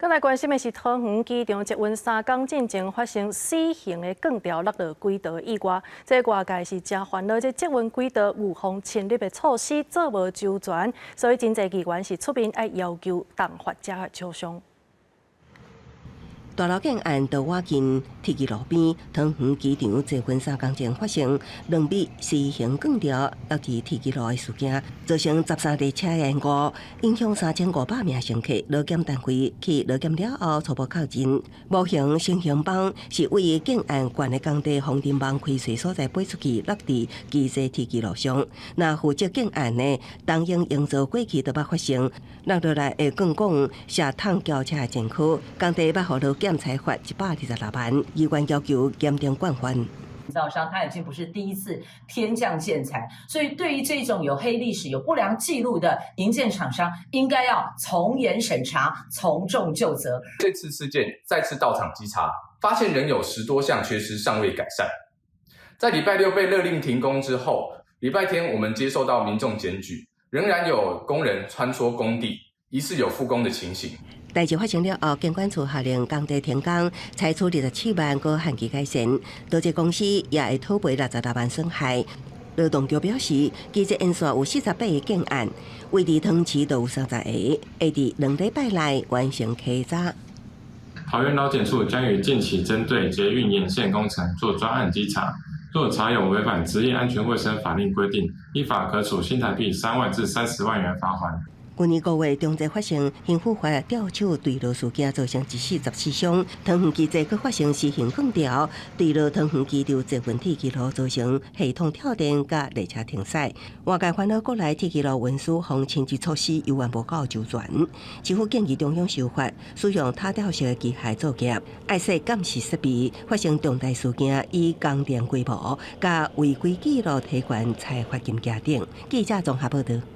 閣來關心的是桃園機場捷運3工進前發生死形的鋼條落落軌道意外，這外界是誠煩惱，這捷運軌道預防侵入的措施做無周全，所以真濟議員是出面愛要求重罰這個廠商。大樓建案都倚近鐵枝路邊，桃園機場捷運3工前發生2米死形鋼條落佇鐵枝路的事件，造成13列車延誤，影響3500名乘客。勞檢單位去勞檢了後初步確認，模型成型板是位於建案懸的工地防塵網開槽所在飛出去，落佇機捷鐵枝路上。若負責建案的東英營造過去都捌發生落落來的鋼管射燙轎車的前科，工地捌予勞檢裁罰126萬，議員要求嚴重管罰。營造商他已經不是第一次天降建材，所以對於這種有黑歷史、有不良記錄的營建廠商，應該要從嚴審查、從重究責。這次事件再次到場稽查，發現仍有10多項缺失尚未改善。在禮拜六被勒令停工之後，禮拜天我們接受到民眾檢舉，仍然有工人穿梭工地，疑似有復工的情形。代誌發生了後，建管處下令工地停工，裁處27萬閣限期改善。多個公司也會討賠66萬損害。勞動局表示，機捷沿線有48個建案，位佇桃園市就有30個，會佇2禮拜內完成稽查。桃園勞檢處將於近期針對捷運沿線工程做專案稽查，若查有違反職業安全衛生法令規定，依法可處新台幣3萬至30萬元罰鍰。去年5月，中捷發生興富發吊手墜落事件，造成一死14傷。桃園機捷閣發生死形鋼條墜落桃園機場捷運鐵枝路，造成系統跳電佮列車停駛。外界煩惱國內鐵枝路運輸防侵入措施猶原無夠周全，政府建議中央修法，使用塔吊式的機械作業，愛設監視設備，發生重大事件以工程規模佮違規記錄提懸裁罰金額等。記者綜合報導。